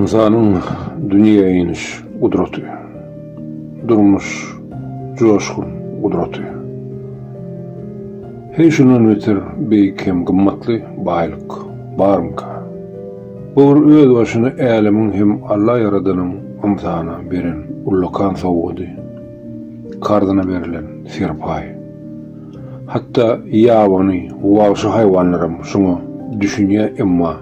Ynsanyň dünýä iniş gudraty. Durmuş joşgun gudraty. Heý şundan beter beýik hem gymmatly baýlyk barmyka? Bu bir özbaşyna älemiň hem Alla ýaradanyň ynsana beren ullakan sowgady, karzyna berlen serpaý. Hatda ýabany, wagşy haýwanlaram şuňa düşünýär emma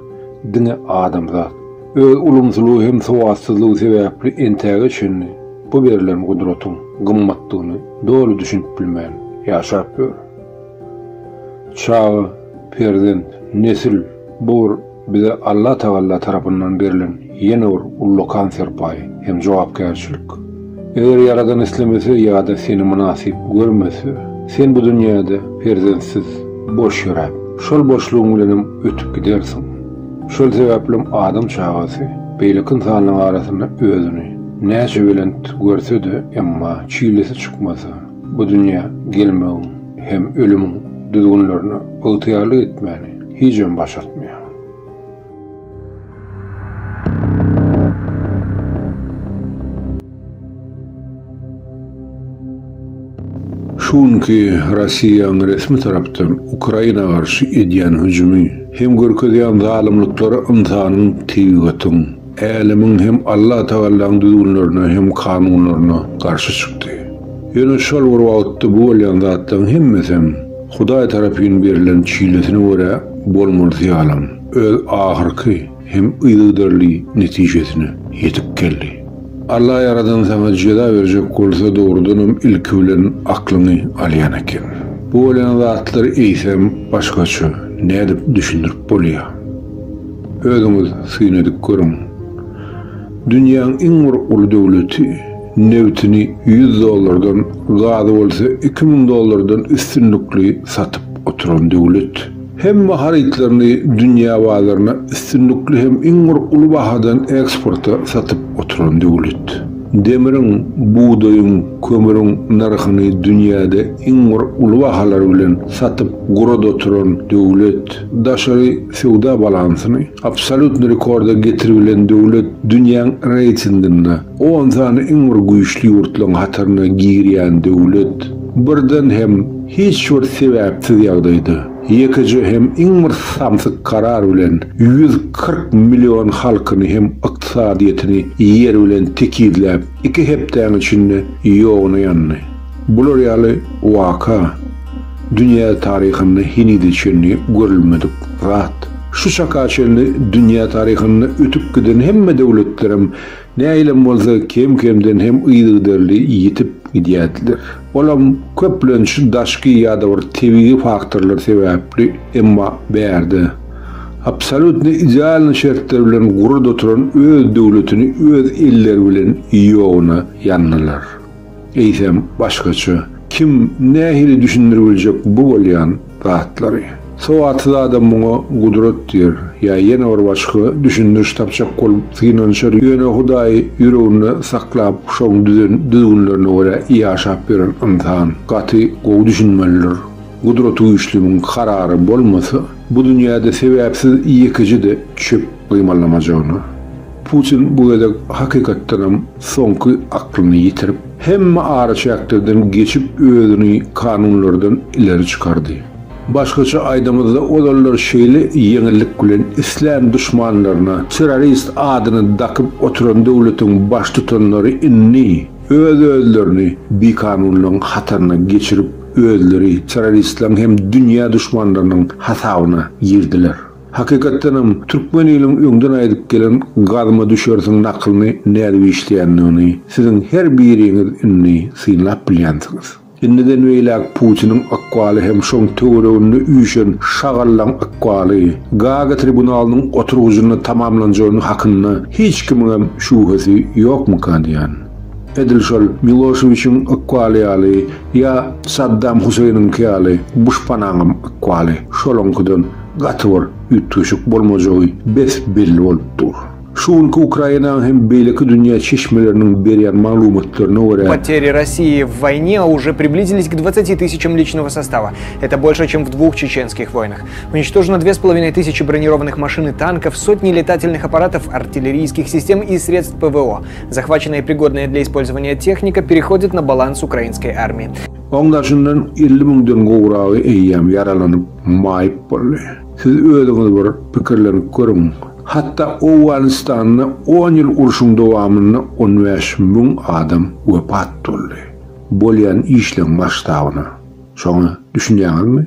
diňe adamzat öz ulumsylygy hem sowatsyzlygy sebäpli entäge çenli bu berlen gudratyň gymmatdygyny doly düşünip bilmän ýaşap ýör. Çaga, perzent, nesil bu bir Bize Alla Tagalla tarapyndan berlen ýene bir ullakan serpaý hem jogapkärçilik. Eger Ýaradan islemese ýa-da seni mynasyp görmese, sen bu dünýäde perzentsiz, boş ýöräp, şol boşlugyň bilenem ötüp gidersiň. Şol sebäplem adam çagasy beýleki ynsanlaryň arasynda özüni näçe belent görse-de, emma çilesi çykmasa, bu dünýä gelmegiň hem ölümiň düzgünlerine ygtyýarlyk etmäni hijem başartmaýar. Şu günki Rossiýanyň resmi tarapdan Ukraina garşy edýän hüjümi hem görkezýän zalymlyklary ynsanyň, tebigatyň, älemiň hem Allatagallaň düzgünlerine hem kanunlaryna garşy çykdy. Ýöne şol bir wagtda bu bolýan zatlaryň hemmesem Hudaý tarapyn berlen çilesine görä bolmalysy ýalam öz ahyrky hem yzygiderli netijesine ýetip geldi. Alla ýaradan saňa jeza berjek bolsa dogrudanam ilki bilen aklyňy alýan eken. Bu bolýan zatlary eýsem başgaça nädip düşündirip bolýar? Özüňiz syn edip görüň. Dünýäň iň bir uly döwleti nebtini 100 dollardan, gazy bolsa 2000 dollardan üstünlikli satyp oturan döwlet. Hemme harytlaryny dünýä bazaryna üstünlikli hem iň bir uly bahadan eksporta satyp oturan döwlet. Demiriň, bugdaýyň, kömüriň nyrhyny dünýäde iň bir uly bahalar bilen satyp gurady oturan döwlet. Daşary söwda balansyny absolýutny rekorda getiribilen döwlet dünýäň reýtinginde on sany iň bir güýçli ýurtlaryň hataryna girýän döwlet birden hem hiç bir sebäpsiz ýagdaýda ýekeje hem iň bir samsyk karar bilen 140 million halkyny hem ykdysadyýetini ýer bilen tekizläp iki hepdäň içinde ýoguna ýandy. Bular ýaly waka dünýä taryhynda henize çenli görülmedik zat. Şu çaka çenli dünýä taryhynda ötüp giden hemme döwletlerem nähilem bolsa kem-kemden hem yzygiderli ýitip gidýärdiler. Olam köplenç daşky ýa-da bir tebigy faktorlar sebäpli, emma bärde absolýutno idealnyý şertler bilen gurup oturan öz döwletini öz elleri bilen ýoguna ýandylar. Eýsem, başgaça kim nähili düşündiribiljek bu bolýan zatlary? Sowatsyz adam muňa gudrat diýer, ýa ýene bir başga düşündiriş tapjak bolup synanyşar, ýöne Hudaýy ýüreginde saklap şoň düzen düzgünlerine görä ýaşap ýören ynsan gaty gowy düşünmelidir, Gudratygüýçliniň karary bolmasa, bu dünýäde sebäpsiz ýekeje-de çöp gymyldamajagyna. Putin bu gezek hakykatdanam soňky aklyny ýitirip, hemme araçäklerden geçip özüni kanunlardan ileri çykardy. Başgaça aýdamyzda ozallar şeýle ýeňillik bilen islän duşmanlaryna terrorist adyny dakyp oturan döwletiň baştutanlary indi öz-özlerini bikanunlaryň hataryna geçirip özleri terroristleriň hem dünýä duşmanlarynyň hasabyna girdiler. Hakykatdanam, türkmen iliň öňden aýdyp gelen Gazma düşersiň nakylyny nädip işleýändigini siziň her biriňiz indi synlap bilýänsiňiz. Indiden beýläk Putiniň ykbaly hem şoň töwereginde üýşen şagallaň ykbaly Gaaga tribunalynyň oturgyjynda tamamlanjagyny hakynda hiç kimiňem şübhesi ýokmyka diýýän. Edil şol Miloşewiçiň ykbaly ýaly ýa Saddam Huseýniňki ýaly Buşpanaňam ykbaly şolaňkydan gaty bir üýtgeşik bolmajagy bes belli bolup dur. Şu günki Ukrainanyň hem beýleki dünýä çeşmeleriniň berýän maglumatlaryna görä, Потери России в войне уже приблизились к 20 тысячам личного состава. Это больше, чем в двух чеченских войнах. Уничтожено 2500 бронированных машин и танков, сотни летательных аппаратов, артиллерийских систем и средств ПВО. Захваченная и пригодная для использования техника переходит на баланс украинской армии. Oň daşyndan 50 müňden gowragy eýýäm ýaralanyp, maýyp boldy. Siz özüňiz bir pikirlenip görüň. Hatda Owganystanda on ýyl urşuň dowamynda 15 000 adam wepat boldy. Bolýan işleň masştabyna şoňa düşünýäňizmi?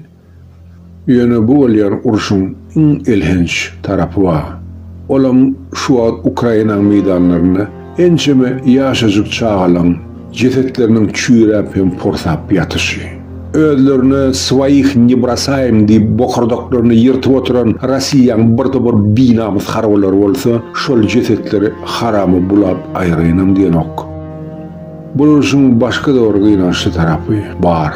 Ýöne bu bolýan urşuň iň elhenç tarapy bar. Olam şu wagt Ukrainanyň meýdanlarynda ençeme ýaşajyk çagalaň jesetleriniň çüýräp hem porsap ýatyşy. Özlerine "Svoih ne brosaýem" diýip bokurdaklaryny ýyrtyp oturan Rossiýanyň bir topar binamys harbylary bolsa şol jesetleri harama bulap aýraýynam diýenok. Bu urşuň başga-da bir gynançly tarapy bar.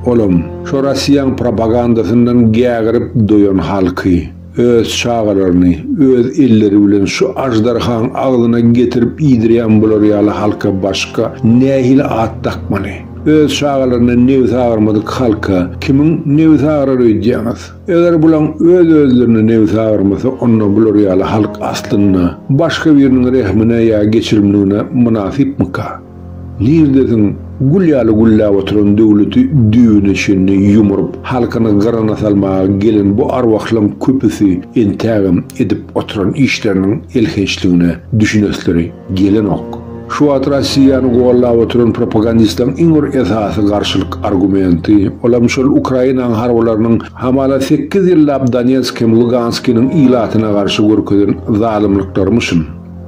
Olam şo Rossiýanyň propagandasyndan gägirip doýan halky, öz çagalaryny öz elleri bilen şu aždarhaň agzyna getirip iýdirýän bular ýaly halka başga nähili at dakmaly? Öz çagalaryna nebsi agyrmadyk halka kimiň nebsi agyrar öýdýäňiz? Eger bulaň öz-özlerine nebsi agyrmasa, onda bular ýaly halk aslynda başga biriniň rehmine ýa geçirimligine mynasypmyka? Nirdesiň, gül ýaly gülläp oturan döwleti düýbüne çenli ýumuryp, halkyny gyrana salmaga gelen bu arwahlaň köpüsi entägem edip oturan işleriniň elhençligine düşünesleri gelenok. Şu wagt Rossiýany gollap oturan propagandistleň iň bir esasy garşylyk argumenti, olam şol Ukrainanyň harbylarynyň hamala sekiz ýyllap Donetsk hem Luganskiniň ilatyna garşy görkezen zalymlyklarymyşyn.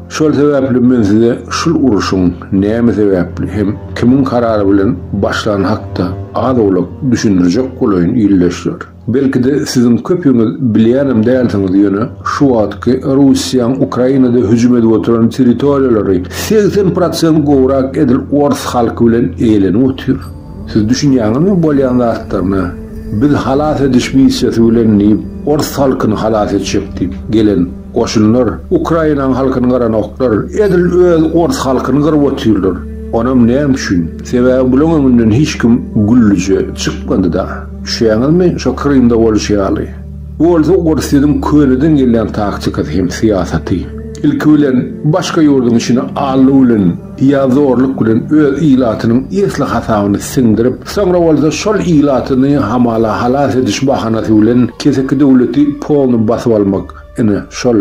Şol sebäpli men size şul uruşyň näme sebäpli hem kimiň karary bilen başlany hakda az-owlak düşündirjek bolaýyn ildeşler. Belki-de siziň köpüňiz bilýänem dälsiňiz ýöne şu wagtky Russiýaň Ukrainada hüjüm edip oturan territoriýalary 80 prosent gowrak edil ors halky bilen eýelenip otyr. Siz düşünýäňizmi bolýan zatlaryna? Biz halas ediş missiýasy bilen diýip ors halkyny halas etjek diýip gelen goşunlar Ukrainanyň halkyny gyranoklar, edil öz ors halkyny gyryp otyrlar. Onam näme üçin? Sebäbi bulaň öňünden hiç kim güllüje çykmady-da. Düşýäňizmi, şo Krymda bolşy ýaly. Bu bolsa Orsýetiň köneden gelýän taktikasy hem syýasaty. Ilki bilen başga ýurduň içine aldy bilen ýa zorluk bilen öz ilatynyň esli hasabyny siňdirip, soňra bolsa şol ilatyny hamala halas ediş bahanasy bilen keseki döwleti polny basyp almak, ine, şol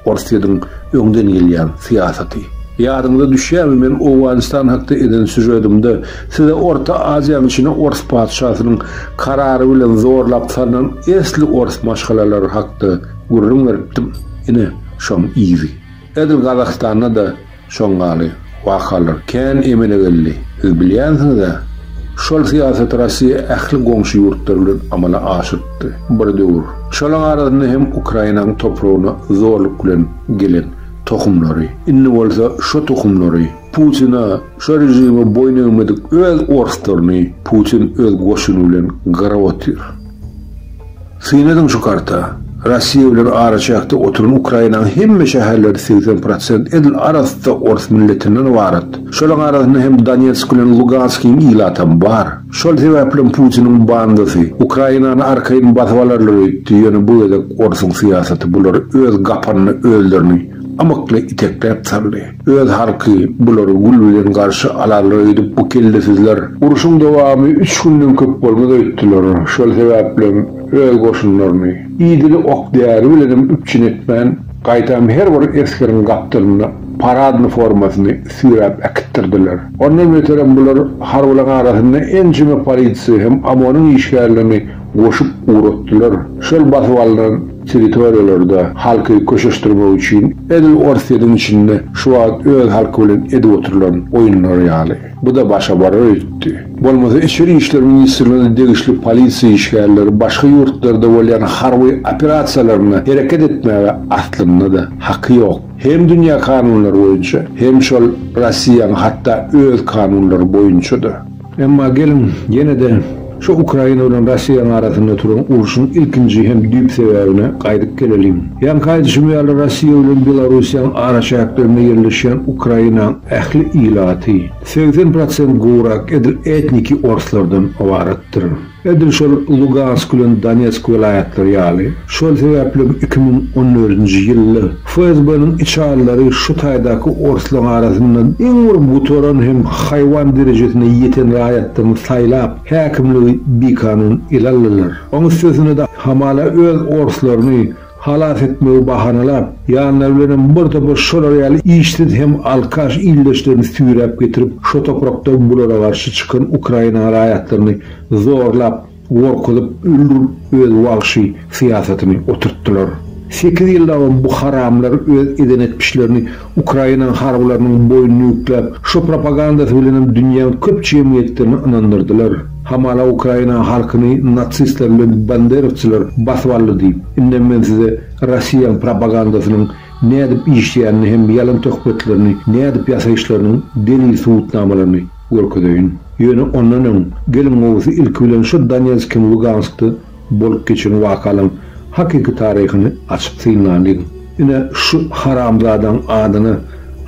Orsýetiň öňden gelýän syýasaty. Ýadyňyza düşýärmi, men Owganystan hakda eden sýužetimde size Orta Aziýanyň içine ors patyşasynyň karary bilen zorlap salnan esli ors maşgalalary hakda gürrüň beripdim. Ine, şoň yzy. Edil Gazagystanda-da şoň ýaly wakalar kän emele geldi. Siz bilýänsiňiz-ä? Şol syýasaty Rossiýa ähli goňşy ýurtlar bilen amala aşyrypdy bir döwür. Şolaň arasynda hem Ukrainanyň topragyna zorluk bilen gelen tohumlary. Indi bolsa şo tohumlary Putine, şo režime boýun egmedik öz orslaryny Putin öz goşuny bilen gyryp otyr. Syn ediň şu karta. Rossiýa bilen araçäkde oturan Ukrainanyň hemme şäherleri 80% edil arassa ors milletinden ybarat. Şolaň arasynda hem Donetsk bilen Luganskiň ilatam bar. Şol sebäplem Putiniň bandasy Ukrainany arkaýyn basyp alarlar öýtdi, ýöne bu gezek orsuň syýasaty bulary öz gapanyna özlerini ymykly itekläp saldy. Öz halky bulary gül bilen garşy alarlar öýdüp bu kellesizler urşuň dowamy üç günden köp bolmaz öýtdüler. Şol sebäplem öz goşunlaryny idili ok-däri bilenem üpjün etmän, gaýtam her bir esgeriň gapdalynda paradny formasyny süýräp äkitdirdiler. Ondan beterem bular harbylaň arasynda ençeme polisiýa hem OMON-yň işgärlerini goşup ugratdylar. Şol basyp alnan territoriýalarda halky köşeşdirmek üçin edil Orsýetiň içinde şu wagt öz halky bilen edip oturylan oýunlar ýaly. Bu-da başa barar öýtdi. Bolmasa Içeri işler ministrligine degişli polisiýa işgärleri başga ýurtlarda bolýan harby operasiýalarynda hereket etmäge aslynda-da haky ýok. Hem dünýä kanunlary boýunça, hem şol Rossiýanyň hatda öz kanunlary boýunça-da. Emma geliň, ýene-de. şu Ukraina bilen Russiýanyň arasynda turan urşuň ilkinji hem düýp sebäbine gaýdyp geleliň. Ýaňky aýdyşym ýaly Russiýa bilen Belarussiýanyň araçäklerinde ýerleşýän Ukrainanyň ähli ilaty, 80 prosent gowrak edil etniki orslardan ybaratdyr. Edil şol Lugansk bilen Donetsk welaýatlary ýaly. Şol sebäplem 2014-nji ýylda FSB-niň içalylary şu taýdaky orslaň arasyndan iň bir gutaran hem haýwan derejesine ýeten raýatlaryny saýlap, häkimligi bikanun ele aldylar. Oň üstesine-de hamala öz orslaryny halas etmegi bahanalap, ýanlary bilenem bir topar şolar ýaly işsiz hem alkaş ildeşlerini süýräp getirip, şo toprakda bulara garşy çykan Ukraina raýatlaryny zorlap, gorkuzyp, öldürip öz wagşy syýasatyny oturtdylar. Sekiz ýyllabam bu haramlar öz eden etmişlerini Ukrainanyň harbylarynyň boýnuna ýükläp, şo propagandasy bilenem dünýäň köp jemgyýetlerini ynandyrdylar. Hamala Ukrainanyň halkyny nasistler bilen banderowçylar basyp aldy diýip. Indem men size Rossiýaň propagandasynyň nädip işleýänini hem ýalan töhmetlerini nädip ýasaýyşlarynyň delil subutnamalaryny görkezeýin. Ýöne ondan öň, geliň gowusy ilki bilen şo Donetsk hem Luganskda bolup geçen wakalaň hakyky taryhyny açyp synlalyň. Ine, şu haramzadaň adyna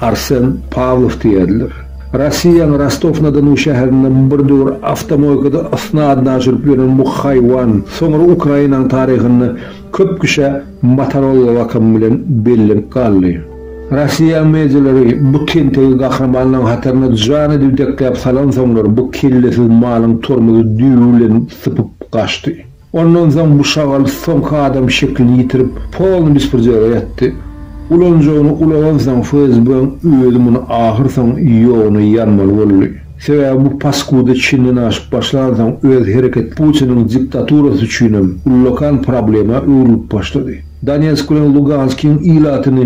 Arsen Pawlow diýerdiler. Rossiýaň Rostow-na-Donu şäherinde bir döwür awtomoýkada ysny adyny aşyryp ýören bu haýwan soňra Ukrainanyň taryhynda köp kişä Motorola lakamy bilen bellenip galdy. Rossiýanyň medialary bu tentegi gahrymanlaryň hataryna jana düwdekläp salansoňlar bu kellesiz malyň tormozy düýbi bilen sypyp gaçdy. Ondan soň bu şagal soňky adam şeklini ýitirip, polny bespredela ýatdy. Ulanjagyny ulalansoň FSB-iň özi muny ahyrsoňy ýoguna ýanmaly boldy. Sebäbi bu paskuda çenden aşyp başlansoň öz hereket Putiniň diktaturasy üçinem ullakan problema öwrülip başlady. Donetsk bilen Luganskiň ilatyny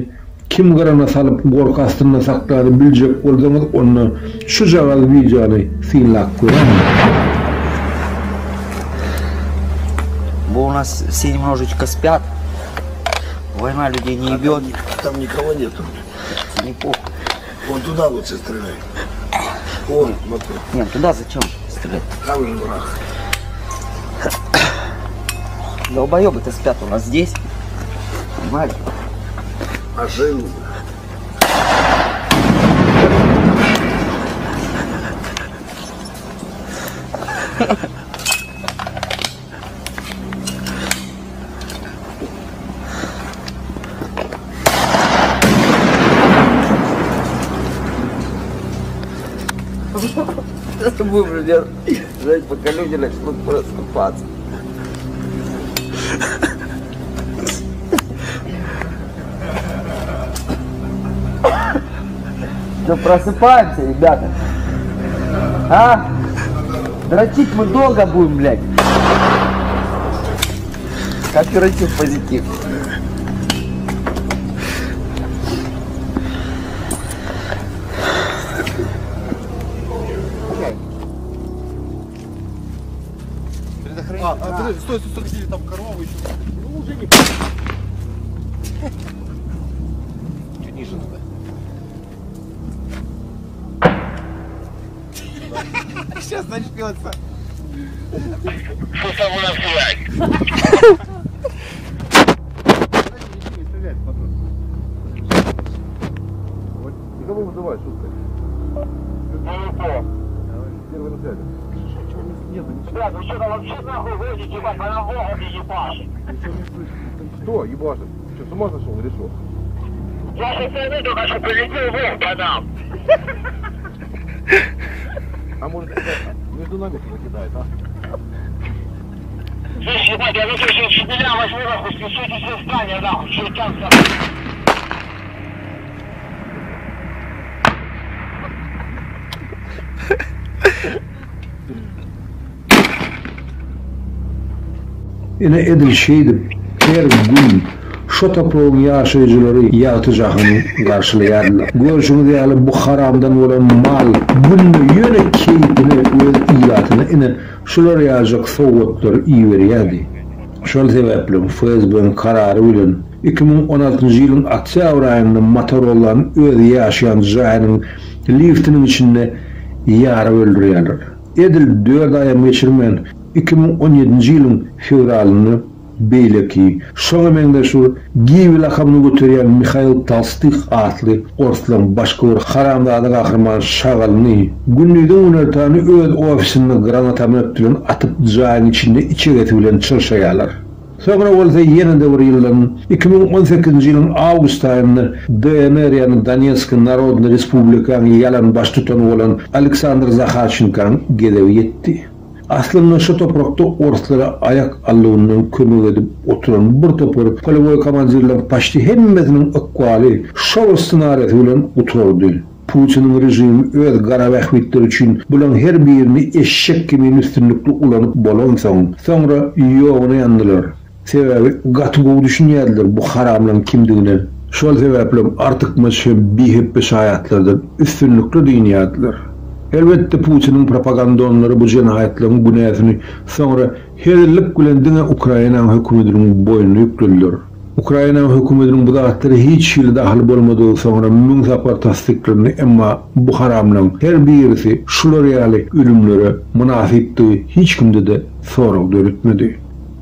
kim gyrana salyp gorky astynda saklany biljek bolsaňyz onda şujagaz wideony synlap göräýiň. Бо у нас все немножечко спят. Война людей не ебет. Там никого нету. Не похуй. Вон туда лучше стреляй. Вон, смотри. Нет, туда зачем стрелять? Там же враг. Долбоебы-то спят у нас здесь. Понимали? Машину. Сейчас будем ждать, пока люди начнут просыпаться. Что, просыпаемся, ребята? А? Дрочить мы долго будем, блядь. Кооператив позитив. А, а, подожди, стой, стой, стой, там корова еще. Ну уже не. Чуть ниже надо. Сейчас начнется. Никого вызывай, шутка. Первый на связи. Блядь, вы что там вообще нахуй гоните, ебать, по нам Богом не ебашит. Ничего не слышу. Кто ебашит? Что, с ума сошел или что? Я со стороны только что прилетел вор по нам. А может, это между нами кто-то кидает, а? Слышь, ебать, я ну сейчас щебеля возьму нахуй, снесу все здание нахуй, чертям нахуй. Ine edil şeýdip, her gün şo topragyň ýaşaýjylary ýagty jahany garşylaýardylar. Görşüňiz ýaly bu haramdan bolan mal günde ýöne keýpine öz ilatyna ine şular ýaljak sowgatlary iberýärdi. Şol sebäplem FSB-niň karary bilen 2016-njy ýylyň oktýabr aýynda Motorollany öz ýaşaýan jaýynyň liftiniň içinde ýaryp öldürýärler. Edil dört aýam geçirmän. 2017-nji ýylyň fewralynda beýleki, şoňa meňzeş bir Giwi lakamyny göterýän Mihail Tolstych atly orslaň başga bir haramzada gahryman şagalyny gündiziň günortany öz ofisinde granatomýot bilen atyp jaýyň içinde içegesi bilen çyrşaýarlar. Soňra bolsa ýene-de bir ýyldan, 2018-nji ýylyň awgust aýynda DNR ýagny Donetsk Narodnyý Respublikaň ýalan baştutany bolan Aleksandr Zaharçenkaň gezegi ýetdi. Aslynda şo toprakda orslara aýak alnyndan kömek edip oturan bir topar polewoý komandirleriň paçti hemmesiniň ykbaly şo bir ssenariýasy bilen gutardy. Putiniň režimi öz gara bähbitleri üçin bulaň her birini eşek kimin üstünlikli ulanyp bolansoň, soňra ýoguna ýandylar. Sebäbi gaty gowy düşünýärdiler bu haramlaň kimdigine. Şol sebäplem artykmaç hem bihepbe şaýatlardan üstünlikli dynýardylar. Elbetde Putiniň propagandonlary bu jenaýatlaryň günäsini soňra hezillik bilen diňe Ukrainanyň hökümediniň boýnuna ýüklediler. Ukrainanyň hökümetiniň bu zatlara hiç hili dahyly bolmadygy soňra müň sapar tassyklandy, emma bu haramlaryň her birisi şular ýaly ölümlere mynasypdygy hiç kimde-de sorag döretmedi.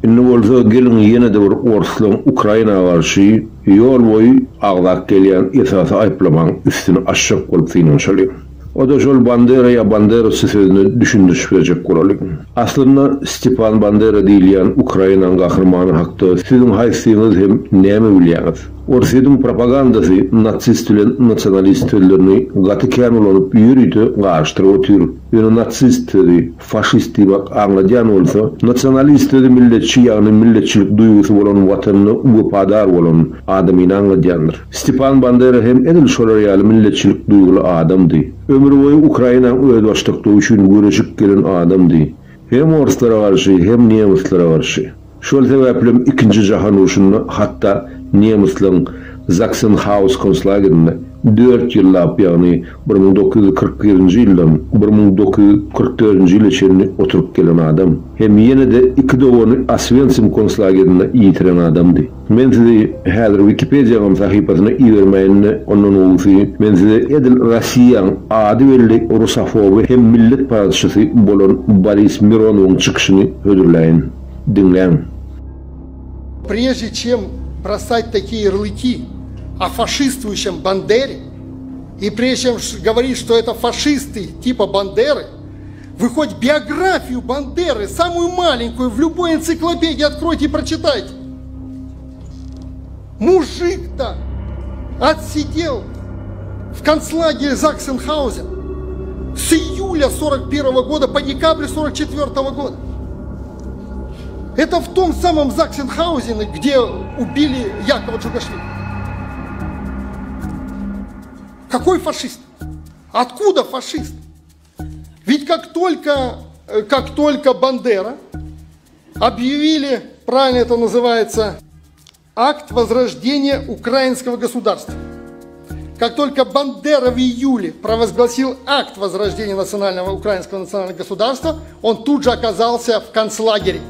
Indi bolsa geliň ýene-de bir orslaryň Ukraina garşy ýol boýy agzap gelýän esasy aýyplamaň üstüni açjak bolup synanyşalyň. O-da şol Bandera ýa banderowsy sözüne düşündiriş berjek bolalyň. Aslynda Stepan Bandera diýilýän Ukrainaň gahrymany hakda siziň haýsyňyz hem näme bilýäňiz? Orsýetiň propagandasy natsist bilen nasionalist sözlerini gaty kän ulanyp ýörite garyşdyryp otyr. Ýöne natsist sözi faşist diýmek aňladýan bolsa, nasionalist sözi milletçi ýagny milletçilik duýgusy bolan watanyna wepadar bolan adamyny aňladýandyr. Stepan Bandera hem edil şolar ýaly milletçilik duýguly adamdy. Ömürboýy Ukrainaň özbaşdaklygy üçin göreşip gelen adamdy. Hem orslara garşy, hem nemuslere garşy. Şol sebäplem ikinji jahan urşunda hatda nemuslaryň Zaksenhaus konslagerinde dört ýyllap, ýagny 1941-nji ýyldan 1944-nji ýyla çenli oturyp gelen adam. Hem ýene-de iki dogany Oswensim konslagerinde ýitiren adamdy. Men sizi häzir Wikipediýaňam sahypasyna ibermäýin-de, ondan gowusy, men size edil Rossiýaň ady belli rusofoby hem milletparazçysy bolan Boris Mironowyň çykyşyny hödürläýin. Diňläň. Прежде чем бросать такие ярлыки о фашиствующем Бандере, и прежде чем говорить, что это фашисты типа Бандеры, вы хоть биографию Бандеры, самую маленькую, в любой энциклопедии откройте и прочитайте. Мужик-то отсидел в концлагере Заксенхаузен с июля 41 года по декабрь 44 года. Это в том самом Заксенхаузене, где убили Якова Джугашвили. Какой фашист? Откуда фашист? Ведь как только, э, как только Бандера объявили, правильно это называется, акт возрождения украинского государства. Как только Бандера в июле провозгласил акт возрождения национального украинского национального государства, он тут же оказался в концлагере.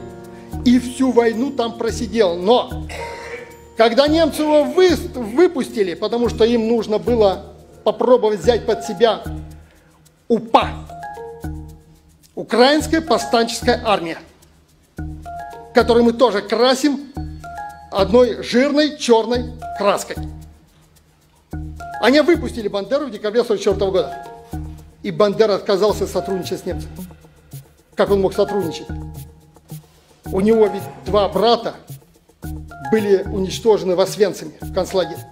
И всю войну там просидел. Но когда немцы его выпустили, потому что им нужно было попробовать взять под себя УПА, Украинская повстанческая армия, которую мы тоже красим одной жирной черной краской. Они выпустили Бандеру в декабре 1944 года. И Бандера отказался сотрудничать с немцами. Как он мог сотрудничать? У него ведь два брата были уничтожены в Освенциме, в концлагере.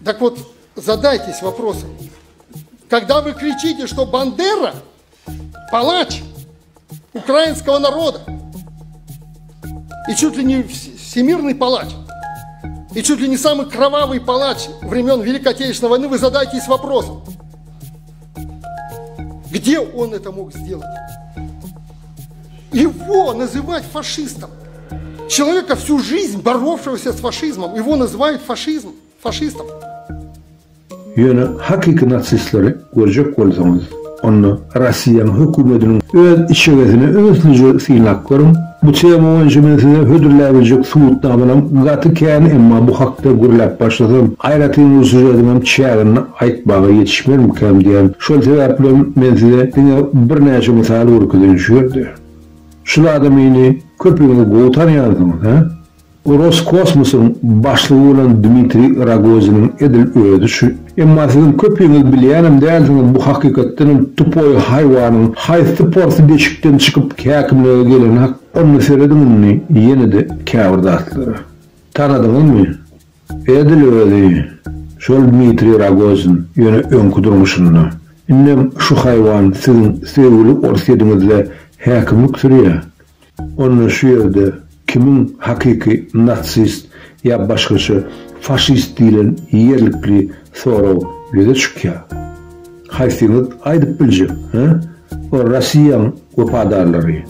Так вот, задайтесь вопросом. Когда вы кричите, что Бандера – палач украинского народа, и чуть ли не всемирный палач, и чуть ли не самый кровавый палач времен Великой Отечественной войны, вы задаетесь вопросом, где он это мог сделать? Его называть фашистом. Человека всю жизнь боровшегося с фашизмом, его называют фашизм, фашистом. Ýöne hakyky nasistleri görjek bolsaňyz, onda Rossiýanyň hökümetiniň öz içegesini ünslice synlap görüň. Bu tema boýunça men size hödürläbiljek subutnamalam gaty kän, emma bu hakda gürläp başlasam, aýratyn bir sýužetiňem çäginde aýtmaga ýetişmermikäm diýýän. Şol sebäplem men size diňe birnäçe mysal görkezeýin şu ýerde. Şul adamyny köpüňiz gowy tanaýansyňyz, hä? Roskosmosyň başlygy bolan Dmitriý Rogoziniň edil özi şu. Emma siziň köpüňiz bilýänem dälsiňiz bu hakykatdanam tupoý haýwanyň haýsy porsy deşikden çykyp häkimlige geleni hak. Onda serediň indi ýene-de käbir zatlara. Tanadyňyzmy? Edil özi, şol Dmitriý Rogozin, ýöne öňki durmuşynda. Indem şu haýwan siziň söýgüli Orsýediňizde häkimlik sürýär. Onda şu ýerde kimiň hakyky natsist ýa başgaça faşist diýlen ýerlikli sorag ýüze çykýar. Haýsyňyz aýdyp biljek, hä? O Rossiýaň wepadarlary.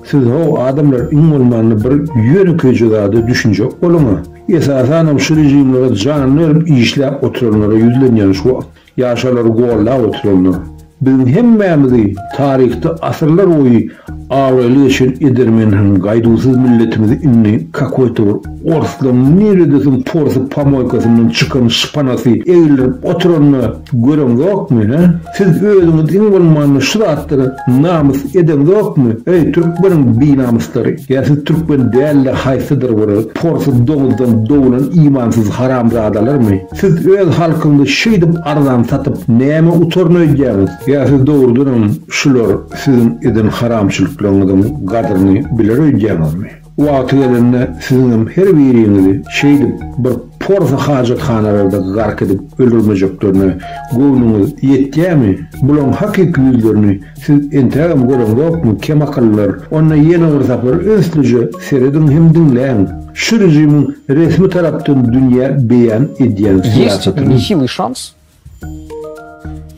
Siz how adamlar iň bolmanda bir ýönekeýje zada düşünjek boluňa. Esasanam şu režimlere janyny berip işläp oturanlara ýüzlenýän şu wagt. Ýaşalary gollap oturanlar. Biziň hemmämizi taryhda asyrlar boýy abraýly geçen edermen hem gaýduwsyz milletimizi indi kakoýta bir orslaň niredesiň porsy pomoýkasyndan çykan şpanasy egildirip oturanyny göreňzokmy, hä? Siz özüňiz iň bolmanda şu zatlara namys edeňzokmy, eý, türkmeniň binamyslary? Ýa siz türkmen däl-de haýsydyr bir porsy doňuzdan doglan imansyz haramzadalarmy? Siz öz halkyňyzy şeýdip arzan satyp näme utaryn öýdýäňiz? Ýa siz dogrudanam şular siziň eden haramçylyklaryňyzyň gadryny biler öýdýäňizmi? Wagty gelende siziňem her biriňizi şeýdip bir porsy hajathanalarda gark edip öldürmejeklerine göwnüňiz ýetýämi? Bulaň hakyky ýüzlerini Siz entägem göreňzokmy, kemakyllar? Onda ýene bir sapar ünslüje serediň hem diňläň. Şu režimiň resmi tarapdan dünýä beýan edýän Есть syýasatyny. нехилый шанс,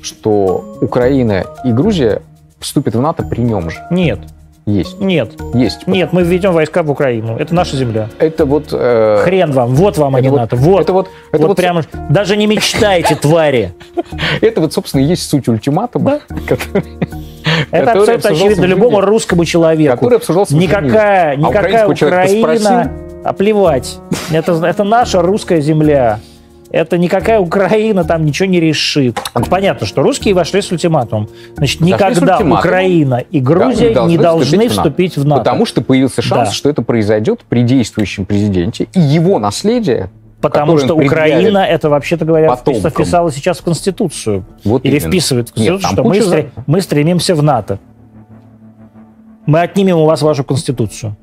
что Украина и Грузия вступят в НАТО при нем же. Нет. Есть. Нет. Есть. Нет, мы введем войска в Украину. Это наша земля. Это вот... э, Хрен вам, вот вам, а не вот- НАТО. Вот. Это вот, это вот, вот, прямо даже не мечтайте, твари. это вот, собственно, и есть суть ультиматума, который, Это который абсолютно обсуждался очевидно в любому Женеве. русскому человеку. Который обсуждался в Никакая, Женеве. А никакая украинского человека Украина... спросил? А плевать. Это, это наша русская земля. Это никакая Украина там ничего не решит. Понятно, что русские вошли с ультиматумом. Значит, Зашли с никогда ультиматумом. Украина и Грузия Да, не должны вступить в НАТО. Потому что появился шанс, Да. что это произойдет при действующем президенте и его наследие. Потому которое что он предъявит Украина это, вообще-то говоря, потомкам. вписала сейчас в Конституцию. Вот Или именно. вписывает в Нет, Конституцию, там что мы, куча за- стре- мы стремимся в НАТО. Мы отнимем у вас вашу Конституцию.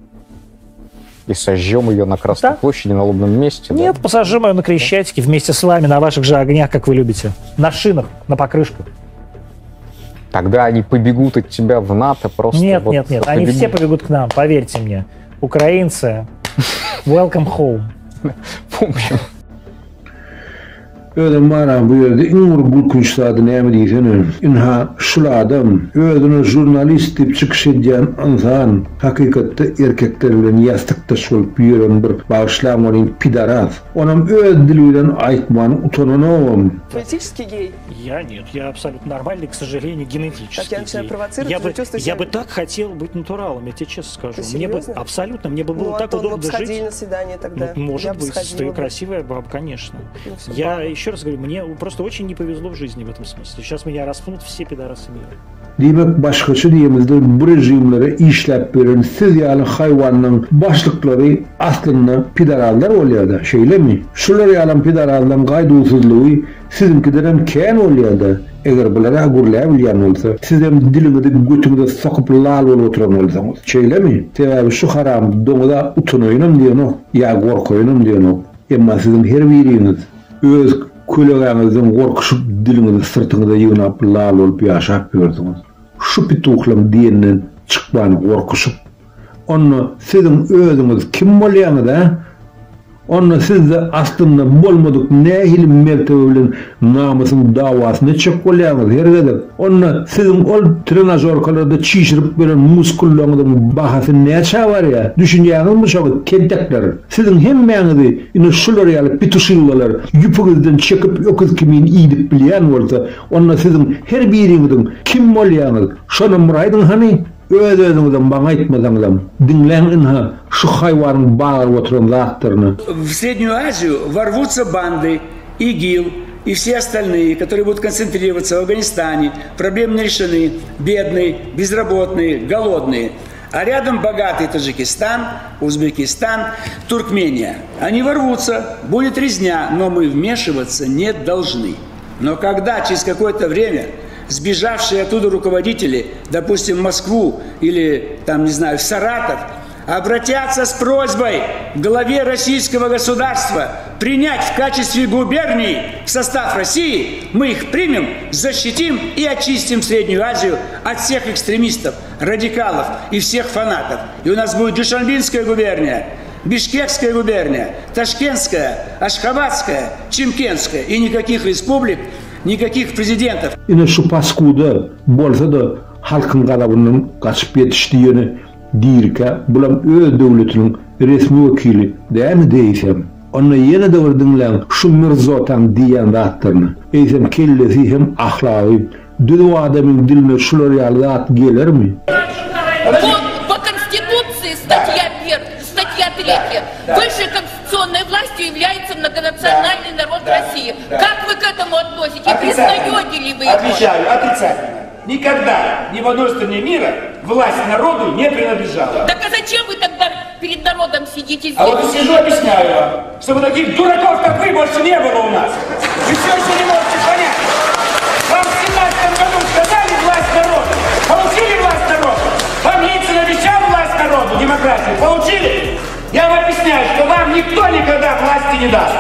И сожжем ее на Красной Да. площади, на лобном месте. да? Нет, посажим ее на Крещатике вместе с вами на ваших же огнях, как вы любите. На шинах, на покрышках. Тогда они побегут от тебя в НАТО просто. Нет, вот нет, нет. Они побегут. все побегут к нам, поверьте мне. Украинцы, welcome home. В общем, Özem bar-a bu ýerde iň bir gülkünç zady näme diýsene, ynha şul adam, özüne žurnalist diýip çykyş edýän ynsan, hakykatda erkekler bilen ýassykdaş bolup ýören bir, bagyşlaň welin, pidaras. Onam öz dili bilen aýtmany utananogam. Политический гей. Я нет, я абсолютно нормальный, к сожалению, генетический. Так я начинаю гей. провоцировать, Я уже бы, чувствую я себя- бы так хотел быть натуралом, я тебе честно скажу. Ты Мне бы серьезно? абсолютно, мне бы было ну, так Антон, мы бы удобно сходили жить. на свидание тогда. Ну, может Я бы быть, сходила ты бы. красивая баба, конечно. Ну, всё, Я ладно. еще раз говорю, мне просто очень не повезло в жизни в этом смысле. Сейчас меня распнут все пидорасы мира. Diýmek, başgaça diýemizde bu režimlere işläp beren siz ýaly haýwanyň başlyklary aslynda pidarallar bolýar-da, şeýlemi? Şular ýalam pidarallaryň gaýduwsyzlygy siziňkidenem kän bolýar-da. Eger bular-a gürläbilýän bolsa, sizem diliňizi götüňize sokup lal bolup oturan bolsaňyz. Şeýlemi? Sebäbi şu haram doňuz-a utanaýynam diýenok, ýa gorkaýynam diýenok. Emma siziň her biriňiz öz kölegaňyzdan gorkuşyp diliňizi syrtyňyza ýygnap lal bolup ýaşap ýörsüňiz. Şu pituhlaň diýeninden çykmany gorkuşyp. Onda siziň özüňiz kim bolýaňyz-a? Onda sizde aslynda bolmadyk nähili mertebe bilen namysyň dawasyny etjek bolýaňyz her gezek? Onda siziň ol trenažorkalarda çişirip beren muskullaryňyzyň bahasy näçä barýar? Düşünýäňizmi şoňa tentekler? Siziň hemmäňizi ine şular ýaly pituşillalar ýüpüňizden çekip öküz kimin iýdip bilýän bolsa, onda siziň her biriňiziň kim bolýaňyz? Şonam bir aýdyň hany? Öz-özüňizem maňa aýtmasaňyzam, diňläň ynha şu haýwanyň bagyryp oturan zatlaryny. В Среднюю Азию ворвутся банды, ИГИЛ и все остальные, которые будут концентрироваться в Афганистане. Проблемы не решены. Бедные, безработные, голодные. А рядом богатый Таджикистан, Узбекистан, Туркмения. Они ворвутся, будет резня, но мы вмешиваться не должны. Но когда через какое-то время сбежавшие оттуда руководители, допустим, в Москву или, там, не знаю, в Саратов, обратятся с просьбой к главе российского государства принять в качестве губернии в состав России, мы их примем, защитим и очистим Среднюю Азию от всех экстремистов, радикалов и всех фанатов. И у нас будет Душанбинская губерния, Бишкекская губерния, Ташкентская, Ашхабадская, Чимкентская. И никаких республик, никаких президентов. Ine şu paskuda bolsa-da halkyň gazabyndan gaçyp ýetişdi ýöne dirikä bulam öz döwletiniň resmi wekili dälmi eýsem? Onda ýene-de bir diňläň şu Mirzotaň diýýän zatlaryny. Eýsem kellesi hem ahlagy düzüw adamyň diline şular ýaly zat gelermi? Вот по Конституции статья, пер, статья 3. Высшей конституционной властью является многонациональный народ России. Как вы к этому относитесь? Признаете ли вы его? Отвечаю отрицательно. Никогда ни в одной стране мира власть народу не принадлежала. Так а зачем вы тогда перед народом сидите здесь? А вот и сижу, объясняю вам, чтобы таких дураков, как вы, больше не было у нас. Вы все еще не можете понять. Вам в 17 году сказали власть народу. Получили власть народу. Вам Ельцин обещал власть народу, демократию. Получили? Я вам объясняю, что вам никто никогда власти не даст.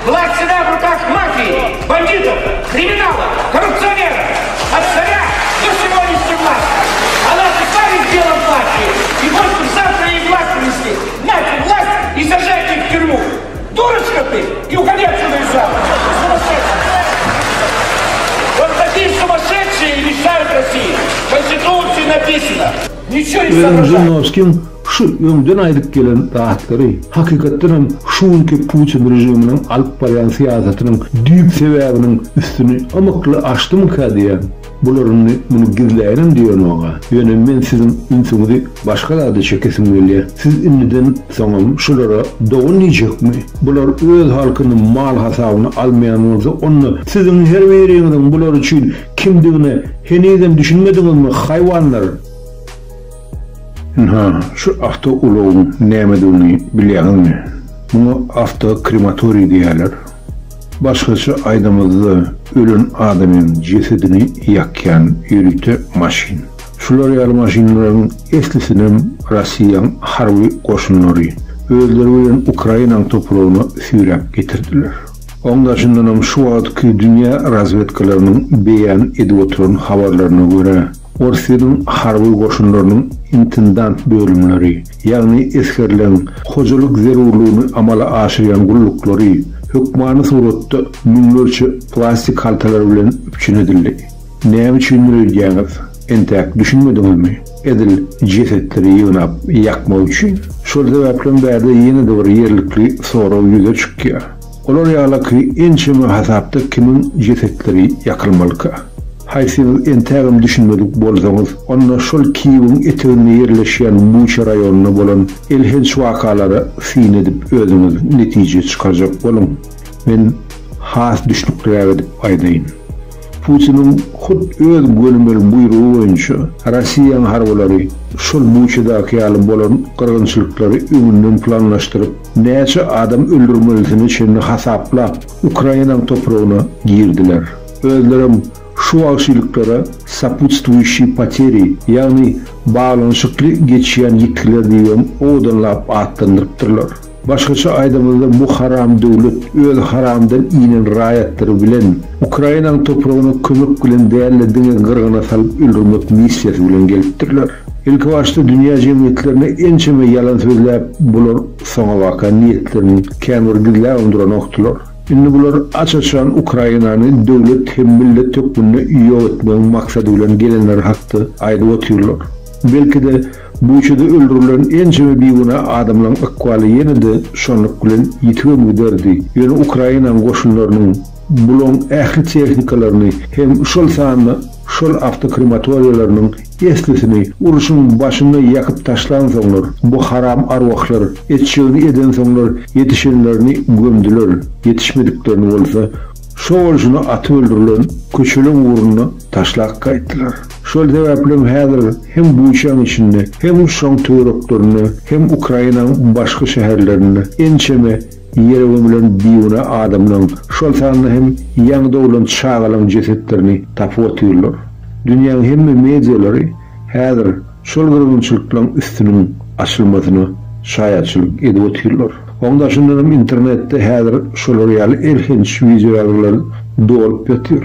Власть всегда в руках мафии, бандитов, криминала, коррупционеров. От царя до сегодняшней власти. Она пришла в белом платье, и вот завтра ей власть принесли. Нате власть и сажайте их в тюрьму. Дурочка ты! И уходи отсюда из зала. Сумасшедший. Вот такие сумасшедшие и мешают России. В Конституции написано. Ничего не Özem соображают. Žirinovskiň şu öňden aýdyp gelen zatlary, hakykatdan hem şu günki Putin režiminiň alyp barýan syýasatynyň düýp sebäbiniň üstüni ymykly açdymyka diýen. Bular indi muny gizläýinem diýenok-a. Ýöne men siziň ünsüňizi başga zada çekesim gelýär. Siz indiden soňam şulara dogan diýjekmi? Bular öz halkyny mal hasabyna almaýan bolsa, onda siziň her biriňiziň bular üçin kimdigine henizem düşünmediňizmi, haýwanlar? Ynha, şu awtoulagyň nämedigini bilýäňizmi? Muňa awtokrematoriý diýýärler. Başgaça aýdamyzda, ölen adamyň jesedini ýakýan ýörite maşyn. Şular ýaly maşynlaryň eslisinem Rossiýaň harby goşunlary özleri bilen Ukrainaň topragyna süýräp getirdiler. Oň daşyndanam şu wagtky dünýä razwedkalarynyň beýan edip oturan habarlaryna görä, Orsýetiň harby goşunlarynyň intendant bölümleri, ýagny esgerleň hojalyk zerurlygyny amala aşyrýan gulluklary hökmany suratda müňlerçe plastik haltalar bilen üpjün edildi. Näme üçindir öýdýäňiz? Entäk düşünmediňizmi? Edil jesetleri ýygnap ýakmak üçin. Şol sebäplem bärde ýene-de bir ýerlikli sorag ýüze çykýar. Olar ýalaky ençeme hasapda kimiň jesetleri ýakylmalyka? Haýsyňyz entägem düşünmedik bolsaňyz, onda şol Kiýewiň eteginde ýerleşýän Buça raýonynda bolan elhenç wakalara syn edip özüňiz netije çykarjak boluň. Men has düşnükliräk edip aýdaýyn. Putiniň hut öz gönümel buýrugy boýunça Rossiýaň harbylary şol Buçadaky ýaly bolan gyrgynçylyklary öňünden planlaşdyryp, näçe adam öldürmelisine çenli hasaplap, Ukrainaň topragyna girdiler. Özlerem şu wagşylyklara soputstwuýuşiý poteri, ýagny baglanyşykly geçýän ýitgiler diýibem owadanlap atlandyrypdyrlar. Başgaça aýdamyzda bu haram döwlet öz haramdan inen raýatlary bilen Ukrainanyň topragyna kömek bilen däl-de diňe gyrgyna salyp öldürmek missiýasy bilen gelipdirler. Ilkibaşda dünýä jemgyýetlerine ençeme ýalan sözläp bular soňabaka niýetlerini kän bir gizläbem duranokdylar. Indi bular aç-açan Ukrainany döwlet hem millet hökmünde ýok etmegiň maksady bilen gelenleri hakda aýdyp otyrlar. Belki-de, Buçada öldürilen ençeme bigünä adamlaryň ykbaly ýene-de şonluk bilen ýitibem giderdi. Ýöne Ukrainanyň goşunlarynyň bulaň ähli tehnikalaryny hem şol sanda şol awtokrematoriýalarynyň eslisini urşuň başynda ýakyp taşlansoňlar, bu haram arwahlar etjegini edensoňlar ýetişenlerini gömdüler, ýetişmediklerini bolsa. Şo bolşuna atyp öldürilen köçeleň ugrunda taşlap gaýtdylar. Şol sebäplem häzir hem Buçaň içinde, hem şoň töwereklerinde, hem Ukrainaň başga şäherlerinde ençeme ýere gömülen bigünä adamlaň, şol sanda hem ýaňy doglan çagalaň jesetlerini tapyp otyrlar. Dünýäň hemme medialary häzir şol gyrgynçylyklaň üstüniň açylmasyna şaýatçylyk edip otyrlar. Oň daşyndanam internetde häzir şolar ýaly elhenç wideoýazgylar dolup ýatyr.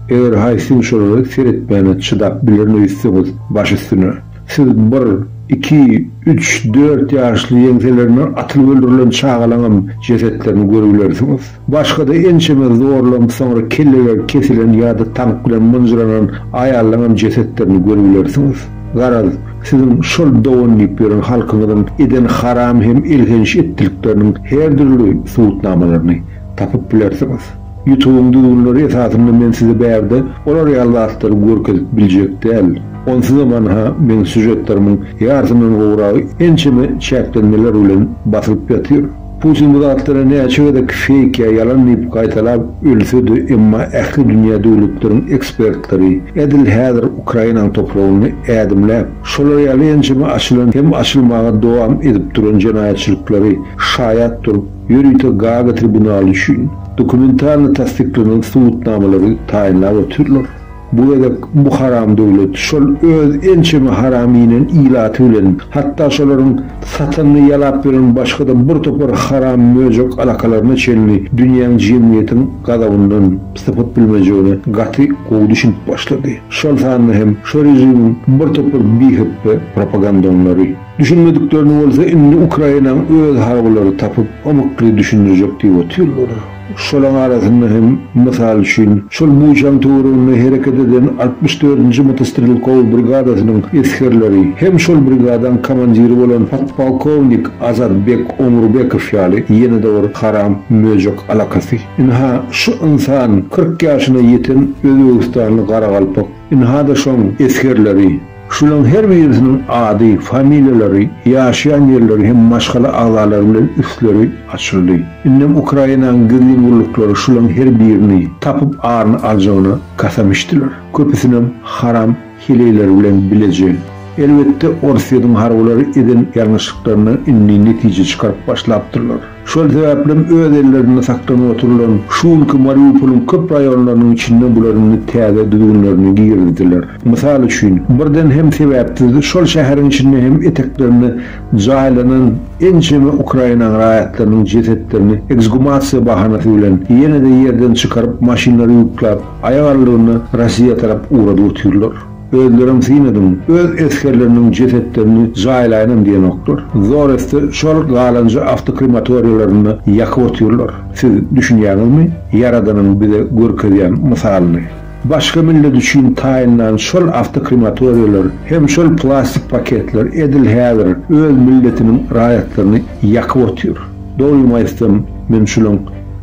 Eger haýsyň şolara seretmäne çydap bilerin öýtseňiz baş üstüne. Siz bir, iki, üç, dört ýaşly ýeňselerinden atylyp öldürilen çagalaňam jesetlerini görübilersiňiz. Başga-da ençeme zorlanyp soňra kelleleri kesilen ýa-da tank bilen mynjyranan aýallaňam jesetlerini görübilersiňiz. Garaz, siziň şol dogan diýip ýören halkyňyzyň eden haram hem elhenç etdilikleriniň her dürli subutnamalaryny tapyp bilersiňiz. Ýutubyň düzgünleri esasynda men size bärde olar ýaly zatlary görkezip biljek däl. Onsuzam anha meň sýužetlerimiň ýarsyndan gowragy ençeme çäklenmeler bilen basylyp ýatyr. Putin bu zatlara näçe gezek feýk ýa ýalan diýip gaýtalap ölse-de emma ähli dünýä döwletleriň ekspertleri edil häzir Ukrainanyň topragyny ädimläp şolar ýaly ençeme açylan hem açylmaga dowam edip duran jenaýatçylyklary şaýat durup ýörite Gaaga tribunaly üçin dokumentalny tassyklanan subutnamalary taýynlap otyrlar. Bu gezek bu haram döwlet şol öz ençeme haram iýnen ilaty bilen, hatda şolaryň satanyny ýalap ýören başga-da bir topar haram möjek alakalaryna çenli dünýäň jemgyýetiň gazabyndan sypyp bilmejegine gaty gowy düşünip başlady. Şol sanda hem şo režimiň bir topar bihepbe propagandonlary. Düşünmediklerini bolsa indi Ukrainaň öz harbylary tapyp ymykly düşündirjek diýip otyrlar. Şolaň arasynda hem, mysal üçin, şol Buçaň töwereginde hereket eden altmyş dördünji motostrelkowy brigadasynyň esgerleri hem şol brigadaň komandiri bolan podpolkownik Azatbek Omurbekow ýaly ýene-de bir haram möjek alakasy. Ynha, şu ynsan, 40 ýaşyna ýeten özbegistanly garagalpak, ynha-da şoň esgerleri. Şulaň her birisiniň ady, familiýalary, ýaşaýan ýerleri hem maşgala agzalary bilen üstleri açyldy. Indem Ukrainanyň gizlin gulluklary şulaň her birini tapyp aryny aljagyna kasam içdiler. Köpüsinem haram heleýleri bilen bileje. Elbetde Orsýetiň harbylary eden ýalňyşlyklaryndan indi netije çykaryp başlapdyrlar. Şol sebäplem öz ellerinde saklanyp oturylan şu günki Mariupolyň köp raýonlarynyň içinde bular indi täze düzgünlerini girizdiler. Mysal üçin, birden hem sebäpsiz şol şäheriň içinde hem eteklerinde jaýlanan ençeme Ukrainanyň raýatlarynyň jesetlerini eksgumasiýa bahanasy bilen ýene-de ýerden çykaryp maşynlara ýükläp aýak aldygyna Rossiýa tarap ugradyp otyrlar. Özlerem syn ediň, öz esgerleriniň jesetlerini jaýlaýynam diýenoklar. Zor etse şol galanja awtokrematoriýalarynda ýakyp otyrlar. Siz düşünýäňizmi Ýaradanyň bize görkezýän mysalyny? Başga millet üçin taýynlan şol awtokrematoriýalar hem şol plastik paketler edil häzir öz milletiniň raýatlaryny ýakyp otyr. Dogrymy aýtsam, men şulaň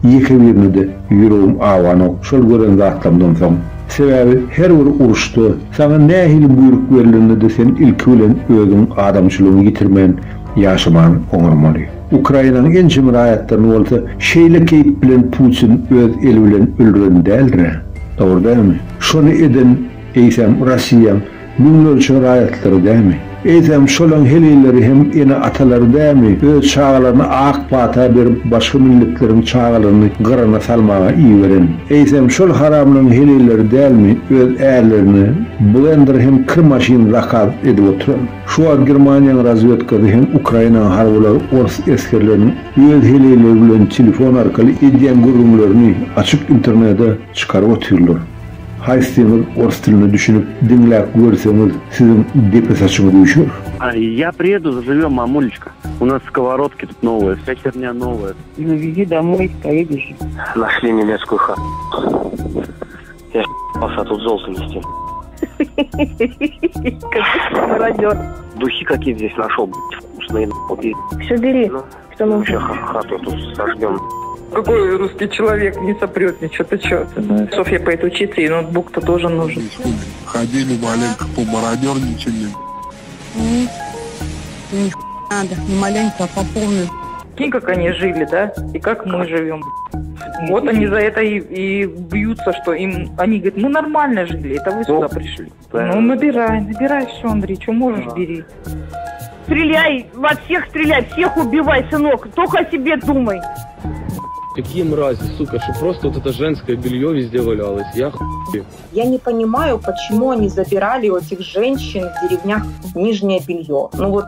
ýeke birine-de ýüregim awanok şol gören zatlarymdan soň. Sebäbi her bir uruşda saňa nähili buýruk berlende-de sen ilki bilen özüň adamçylygyňy ýitirmän ýaşamany oňarmaly. Ukrainanyň ençeme raýatlaryny bolsa şeýle keýp bilen Putin öz eli bilen öldüren däldir-ä? Dogry dälmi? Şony eden eýsem Rossiýaň Müňlerçe raýatlary dämi? Eýsem, şolaň heleýleri hem ene-atalary dämi öz çagalaryna ak pata berip başga milletleriň çagalaryny gyrana salmaga iberen? Eýsem, şol haramlaň heleýleri dälmi öz ärlerine blender hem kir maşyn zakaz edip oturan? Şu wagt Germaniýaň razwedkasy hem Ukrainaň harbylary ors esgerleriniň öz heleýleri bilen telefon arkaly edýän gürrüňlerini açyk internede çykaryp otyrlar. Haýsyňyz ors diline düşünip diňläp görseňiz siziň depe saçyňyz üýşer. Я приеду, заживем, мамулечка. У нас сковородки тут новые, вся херня новая. Ну, вези домой, поедешь. Нашли немецкую ха. Я а тут золото нести. Какой мародер. Духи какие здесь нашел, вкусные. Все бери, что нужно. Вообще хату тут сожгем. Какой русский человек не сопрет ничего, ты чё? Софья поедет учиться, и ноутбук-то тоже нужен. Ходили маленько помародерничали. Не надо, не маленько, а по полной. Прикинь, как они жили, да? И как мы живем. Вот они за это и, и бьются, что им... Они говорят, мы нормально жили, это вы сюда пришли. Ну, набирай, набирай все, Андрей, что можешь, бери. Стреляй, во всех стреляй, всех убивай, сынок, только о себе думай. Какие мрази, сука, что просто вот это женское белье везде валялось. Я хуй. Я не понимаю, почему они забирали у этих женщин в деревнях нижнее белье. Ну вот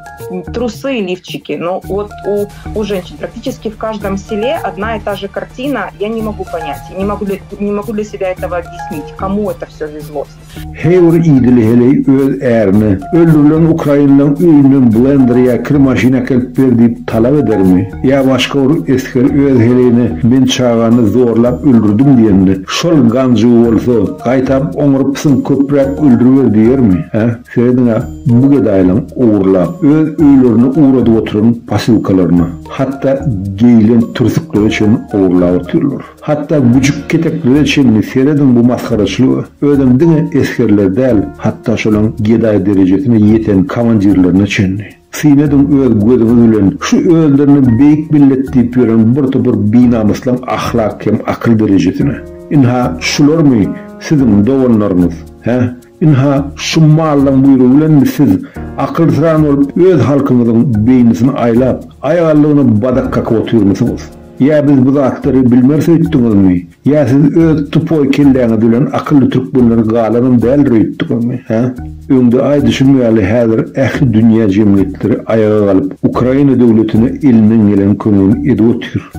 трусы и лифчики. Ну вот у, у женщин практически в каждом селе одна и та же картина. Я не могу понять. Я не могу для, не могу для себя этого объяснить, кому это все везлось. Heý bir idili heleý öz ärine, Öldürilen ukrainleň öýünden blender ýa kir maşyn äkelip ber diýip talap edermi? Ýa başga bir esger öz heleýine men çagany zorlap öldürdim diýende, şol ganjygy bolsa, gaýtap oňurypsyň köpräk öldüriber diýermi? Hä? Serediň-ä bu gedaýlaň ogurlap, öz öýlerine ugradyp oturan posylkalaryna, hatda geýilen türsüklere çenli ogurlap otyrlar. Hatda güjük keteklere çenli serediň bu masgaraçylyga. Özem diňe esgerler däl, hatda şolaň gedaý derejesine ýeten komandirlerine çenli. Syn ediň öz gözüňiz bilen şu özlerine beýik millet diýip ýören bir topar binamyslaň ahlak hem akyl derejesine. Ynha şularmy siziň doganlaryňyz, hä? Ynha şu mallaň buýrugy bilenmi siz akylsyran bolup öz halkyňyzyň beýnisini aýlap, aýagallygyna badak kakyp otyrmysyňyz? Ýa biz bu zatlary bilmeris öýtdüňizmi? Ýa siz öz tupoý kelläňiz bilen akylly türkmenler galanam däldir öýtdüňizmi, hä? Öňde aýdyşym ýaly häzir ähli dünýä jemgyýetleri aýaga galyp Ukraina döwletine elinden gelen kömegini edip otyr.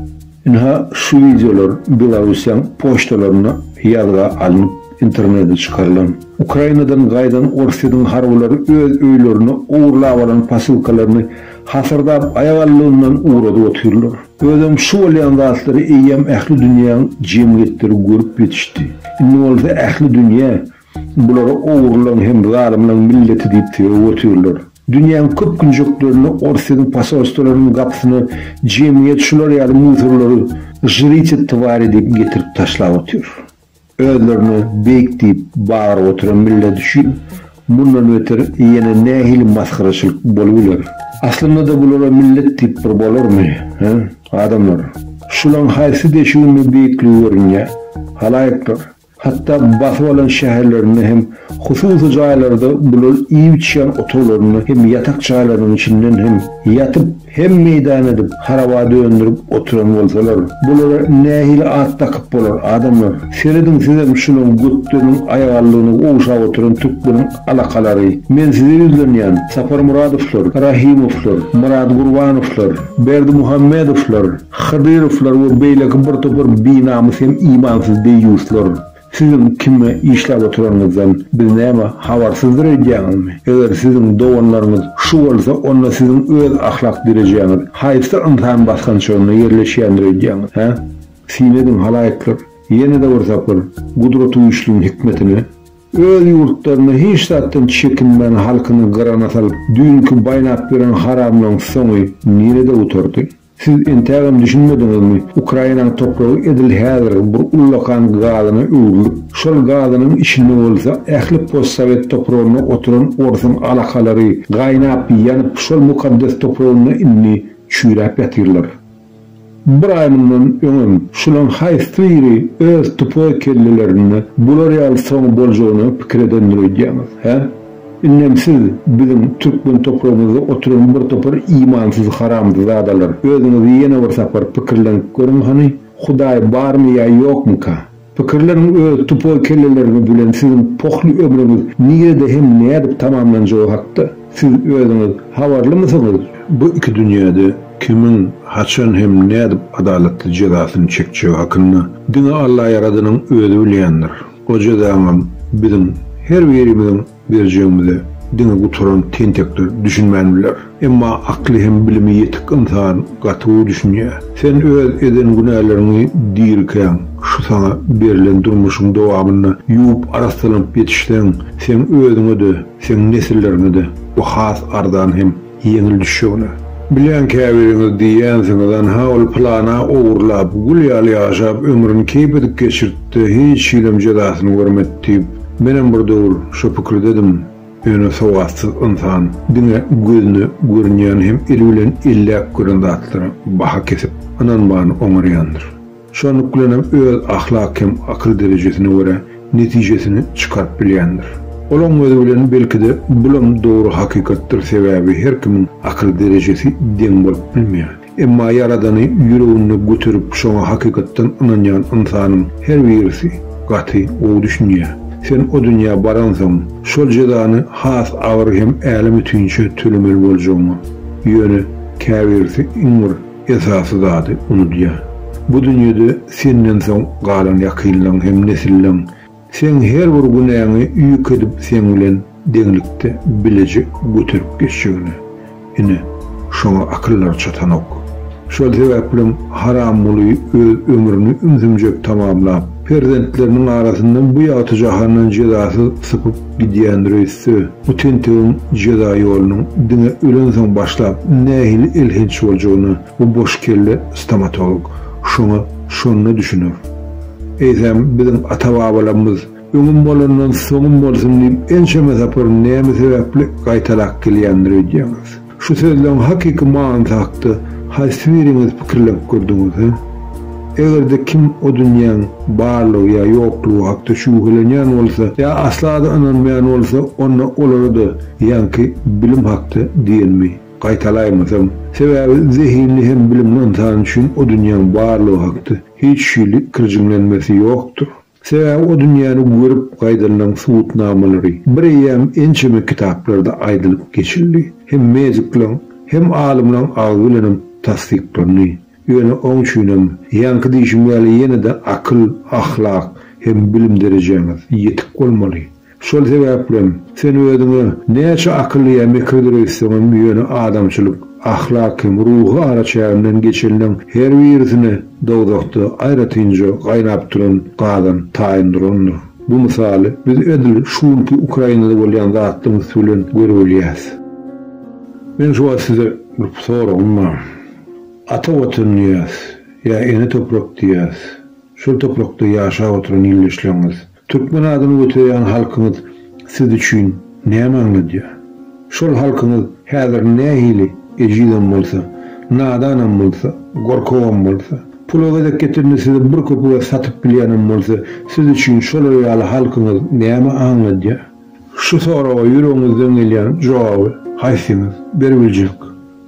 Ynha şu wideolar Belarussiýaň poçtalarynda ýazga alnyp internede çykarylan. Ukrainadan gaýdan Orsýetiň harbylary öz öýlerine ogurlap alan posylkalaryny Hasyrdap aýagallygyndan ugradyp otyrlar. Özem şu bolýan zatlary eýýäm ähli dünýäň jemgyýetleri görüp ýetişdi. Indi bolsa ähli dünýä bulary ogrulyň hem zalymlaň milleti diýip sögüp otyrlar. Dünýäň köp künjeklerinde Orsýetiň posolstwalarynyň gapysyna jemgyýet şular ýaly musorlary žrite twari diýip getirip taşlap otyr. Özlerine beýik diýip bagyryp oturan millet üçin mundan beter ýene nähili masgaraçylyk bolubiler? Aslynda-da bulara millet diýip bir bolarmy, hä, adamlar? Şulaň haýsy deşiginde beýikligi görünýä, halaýyklar? Hatda basyp alan şäherlerinde hem hususy jaýlarda bular iýip-içýän otaglarynda hem ýatak jaýlarynyň içinden hem ýatyp, Hem meýdan edip, haraba döndürip oturan bolsalar, bulara nähili at dakyp bolar, adamlar? Serediň sizem şulaň götleriniň aýagallygyny ogşap oturan türkmeniň alakalary. Men size ýüzlenýän, Saparmyradowlar, Rahymowlar, Myrat Gurbanowlar, Berdimuhamedowlar, Hydyrowlar we beýleki bir topar binamys hem imansyz deýýuslar. Siziň kime işläp oturanyňyzdan biz näme habarsyzdyr öýdýäňizmi? Eger siziň doganlaryňyz şu bolsa, onda siziň öz ahlak derejäňiz haýsy ynsan basgançagynda ýerleşýändir öýdýäňiz, hä? Syn ediň, halaýyklar, ýene-de bir sapar Gudratygüýçlügiň hikmetine! Öz ýurtlarynda hiç zatdan çekinmän halkyny gyrana salyp, düýnki baýnap ýören haramlaryň soňy nirede gutardy? Siz entägem düşünmediňizmi, Ukrainaň topragy edil häzir bir ullakan gazyna öwrülip, şol gazynyň içinde bolsa ähli postsowet topragynda oturan orsuň alakalary gaýnap ýanyp şol mukaddes topragynda indi çüýräp ýatyrlar. Bir aý mundan öňem şulaň haýsy biri öz tupoý kellelerinde bular ýaly soňy boljagyny pikir edendir öýdýäňiz, hä? Indem siz biziň türkmen topragymyzda oturan bir topar imansyz haramzadalar özüňizi ýene bir sapar pikirlenip görüň hany Hudaý barmy ýa ýokmyka? Pikirleniň öz tupoý kelleleriňiz bilen siziň pohly ömrüňiz nirede hem nädip tamamlanjagy hakda siz özüňiz habarlymysyňyz? Bu iki dünýäde kimiň haçan hem nädip adalatly jezasyny çekjegi hakynda diňe Alla Ýaradanyň özi bilýändir. O jezaňam biziň her birimiziň berjegimize diňe gutaran tentekler düşünmän biler. Emma akly hem bilimi ýetik ynsan gaty gowy düşünýär. Sen öz eden günäleriňi dirikäň, şu saňa berlen durmuşyň dowamynda ýuwup arassalanyp ýetişseň, seň özüňe-de, seň nesilleriňe-de bu has arzan hem Ýeňil düşjegine. Bilýän käbiriňiz diýýänsiňiz anha ol pylana ogurlap gül ýaly ýaşap ömrüni keýp edip geçirtdi hiç hilem jezasyny görmedi diýip. Menem bir döwür şo pikirdedim. Ýöne sowatsyz ynsan diňe gözüne görünýän hem eli bilen elläp gören zatlara baha kesip ynanmany oňarýandyr. Şonluk bilenem öz ahlak hem akyl derejesine görä netijesini çykaryp bilýändir. Olaň gözi bilen belki-de bulam dogry hakykatdyr sebäbi her kimiň akyl derejesi deň bolup bilmeýär. Emma Ýaradany ýüreginde göterip şoňa hakykatdan ynanýan ynsanyň her birisi gaty gowy düşünýär. Sen o dünýä baransoň şol jezany has agyr hem älem ötünçe tölemeli boljagyňa. Ýöne käbirisi iň bir esasy zady unudýar. Bu dünýede senden soň galan ýakynlaň hem nesilleň seň her bir günäňi ýük edip seň bilen deňlikde bileje göterip geçjegine. Ine, şoňa akyllary çatanok. Şol sebäplem Haramguly öz ömrüni ümsümjek tamamlap, perzentleriniň arasyndan bu ýagty jahandan jezasyz sypyp gidýändir öýtse, bu tentegiň jeza ýolunyň diňe ölensoň başlap nähili elhenç boljagyna bu boş kelle stomatolog şoňa şonda düşüner. Eýsem, biziň ata-babalarymyz Öňüm bolandan soňum bolsun diýip ençeme sapar näme sebäpli gaýtalap gelýändir öýdýäňiz? Şu sözleň hakyky manysy hakda haýsy biriňiz pikirlenip gördüňiz, hä? Eger-de kim o dünýäň barlygy ýa ýoklugy hakda şübhelenýän bolsa ýa asla-da ynanmaýan bolsa, onda olara-da ýaňky bilim hakda diýenimi gaýtalaýmasam, sebäbi zehinli hem bilimli ynsan üçin o dünýäň barlygy hakda hiç hili ikirjiňlenmesi ýokdur. Sebäbi o dünýäni görüp gaýdanlaň subutnamalary bireýýäm ençeme kitaplarda aýdylyp geçildi. Hem mediklaň, hem alymlaň agzy bilenem tassyklandy. Ýöne oň üçinem, ýaňky diýşim ýaly ýene-de akyl, ahlak hem bilim derejäňiz ýetik bolmaly. Şol sebäplem, sen özüňe näçe akylly ýa mekirdir öýtseňem, ýöne adamçylyk, ahlak hem ruhy araçäginden geçenleň her birisine dowzahda aýratynja gaýnap duran gazan taýyn durandyr. Bu mysaly biz edil şu günki Ukrainada bolýan zatlaryň üsti bilen görübilýäs. Meň şu wagt size bir soragym bar. Ata Watan diýýäs, ýa ene toprak diýýäs. Şol toprakda ýaşap oturan ildeşleriňiz, türkmen adyny göterýän halkyňyz siz üçin näme aňladýar? Şol halkyňyz häzir nähili ejizem bolsa, nadanam bolsa, gorkagam bolsa, pula gezek getirende sizi bir köpüge satyp bilýänem bolsa, siz üçin şolar ýaly halkyňyz näme aňladýar? Şu soraga ýüregiňizden gelýän jogaby haýsyňyz beribiljek?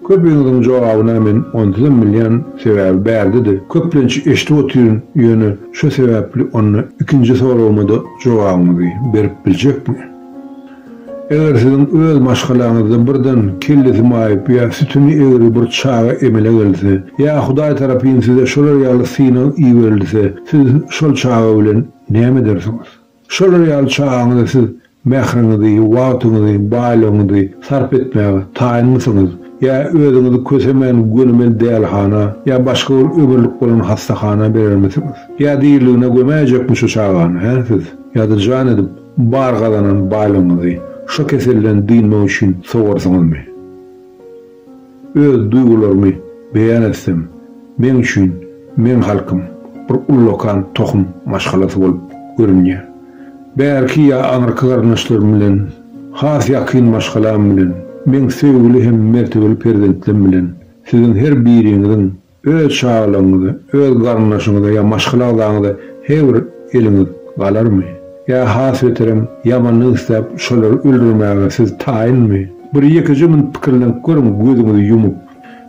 Köpüňiziň jogabyna men onsuzam bilýän, sebäbi bärde-de köplenç eşidip otyryn, ýöne şo sebäpli onda ikinji soragyma-da jogabyňyzy berip biljekmi? Eger siziň öz maşgalaňyzda birden kellesi maýyp ýa sütüni egri bir çaga emele gelse, ýa Hudaý tarapyn size şolar ýaly synag iberilse, siz şol çaga bilen näme edersiňiz? Şolar ýaly çagaňyza siz mähriňizi, wagtyňyzy, baýlygyňyzy sarp etmäge taýynmysyňyz? Ýa özüňizi kösemän gönümel dälihana ýa başga bir ömürlik bolan hassahana berermisiňiz? Ýa diriligine gömäýjekmi şo çagany, hä siz? Ýa-da jan edip, bar gazanan baýlygyňyzy şo keselden dynmak üçin sowarsyňyzmy? Öz duýgularymy beýan etsem, meň üçin meň halkym bir ullakan tohum maşgalasy bolup görünýär. Bärki ýa aňyrky garyndaşlarym bilen, has ýakyn maşgalam bilen, meň söýgüli hem mertebeli perzentlem bilen siziň her biriňiziň Öz çagalaryňyza, öz garyndaşyňyza ýa maşgala agzaňyza her bir eliňiz galarmy? Ýa has beterem, ýamanlyk isläp, şolary öldürmäge siz taýynmy? Bir ýekeje minut pikirlenip görüň, gözüňizi ýumup.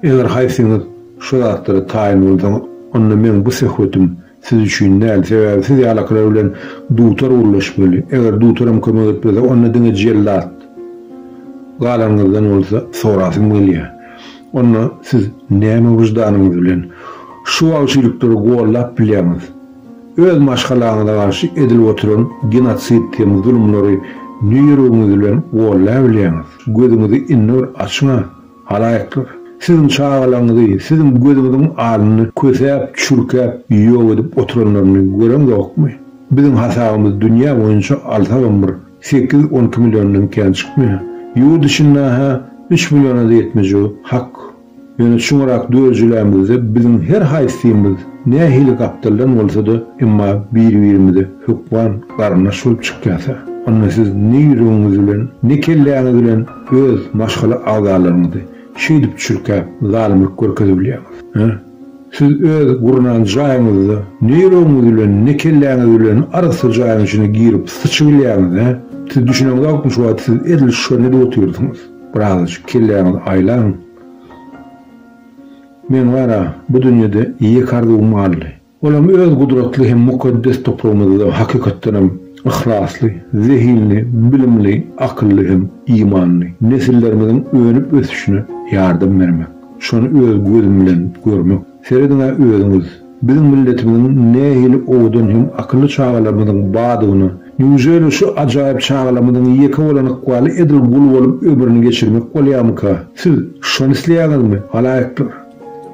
Eger haýsyňyz şo zatlara taýyn bolsaňyz, onda meň bu söhbetim siz üçin däl, sebäbi siz ýalakylar bilen dutar gürleşmeli. Eger dutaram kömek etmese, onda diňe jellat. Galanyňyzdan bolsa sorasym gelýär. Onda siz näme wyždanyňyz bilen şu wagşylyklary gollap bilýäňiz? Öz maşgalaňyza garşy edilip oturan genosid hem zulumlary ne ýüregiňiz bilen gollabilýäňiz? Gözüňizi indi bir açyň-a, halaýyklar! Siziň çagalaryňyzy siziň gözüňiziň alnynda kösäp, çürkäp, ýok edip oturanlaryny göreňzokmy? Biziň hasabymyz dünýä boýunça alsagam bir Sekiz-on iki milliondan kän çykmaýar. Ýurt içinde-hä üç milliona-da ýetmejegi hak. Ýöne çuňrak dörjelämizde biziň her haýsymyz nähili gapdaldan bolsa-da, emma bir-birimize hökman garyndaş bolup çykýas-a. Onda siz ne ýüregiňiz bilen, ne kelläňiz bilen öz maşgala agzalaryňyzy şeýdip çürkäp, zalymlyk görkezibilýäňiz, hä? Siz öz gurnan jaýyňyzda ne ýüregiňiz bilen, ne kelläňiz bilen arassa jaýyň içine girip syçybilýäňiz, hä? Siz düşüneňzokmy şu wagt siz edil şony edip otyrsyňyz. Birazajyk kelläňizi aýlaň. Meň bar-a bu dünýede ýeke arzuwym galdy. Olam öz gudratly hem mukaddes topragymyzda hakykatdanam yhlasly, zehinli, bilimli, akylly hem imanly nesillerimiziň önüp-ösüşine ýardam bermek. Şony öz gözüm bilen görmek. Serediň-ä özüňiz, biziň milletimiziň nähili owadan hem akylly çagalarymyzyň bardygyna. Nýuželi şu ajaýyp çagalarymyzyň ýeke bolan ykbaly edil gul bolup ömrüni geçirmek bolýarmyka? Siz şony isleýäňizmi, halaýyklar?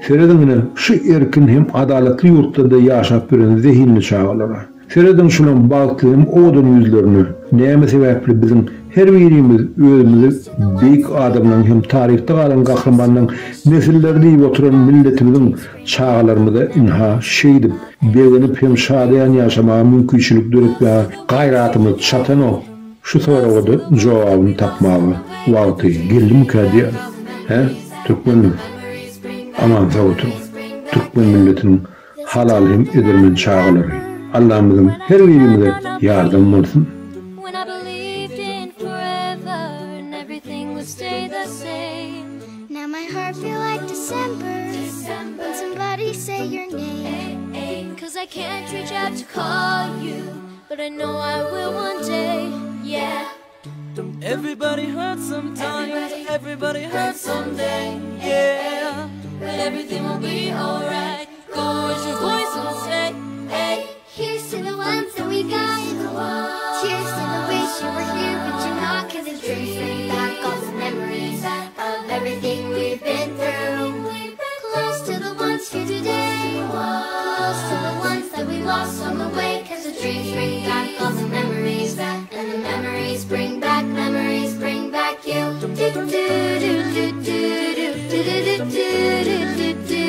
Serediň ine, şu erkin hem adalatly ýurtlarda ýaşap ýören zehinli çagalara. Serediň şulaň bagtly hem owadan ýüzlerine. Näme sebäpli biziň her birimiz özümizi beýik adamlaň hem taryhda galan gahrymanlaň nesilleri diýip oturan milletimiziň çagalarymyza ynha şeýdip begenip hem şadyýan ýaşamaga mümkinçilik döretmäge gaýratymyz çatanok? Şu soraga-da jogabyny tapmaga wagty geldimikä diýýän. Hä, türkmenler? Aman sag oturyň. Türkmen milletiniň halal hem edermen çagalary. Allamyzyň her birimize ýardamy bolsun. But I know I will one day, yeah. Everybody hurts sometimes, everybody hurts someday, yeah. But everything will be alright. Go raise your voice and say, hey. Here's to the ones that we got. Cheers to the wish you were here, but you're not. Cause the drinks bring back all the memories of everything we've been through. Close to the ones here today. Close to the ones that we lost on the way. Cause the dreams bring back all the memories. And the memories bring back, memories bring back you. Do do do do do do do do do do do do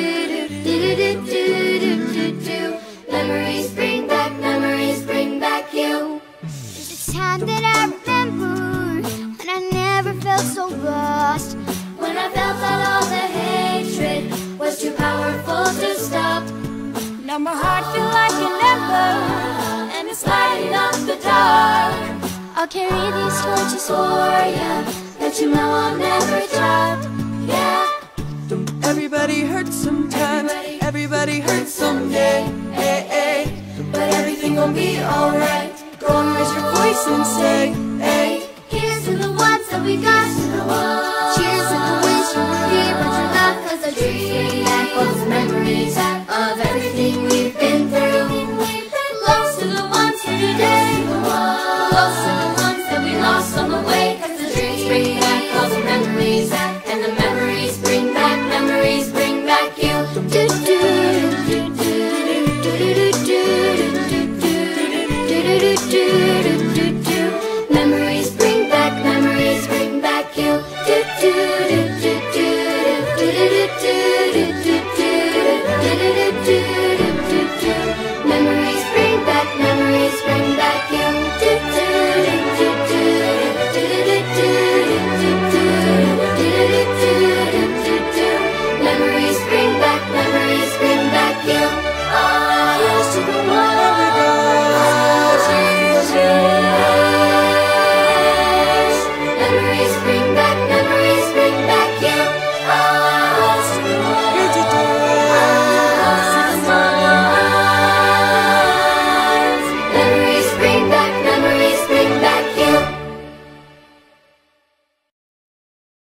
do do do do do do. Memories bring back, memories bring back you. There's a time that I remember when I never felt so lost. When I felt that all the hatred was too powerful to stop. Now my heart feel like an ember, and it's lighting up the dark. I'll carry these torches for ya, that you know I'll never drop. Yeah. Everybody hurts sometimes, everybody hurts someday, hey, hey. But everything gon' be alright. Go and raise your voice and say, hey. Here's to the ones that we got.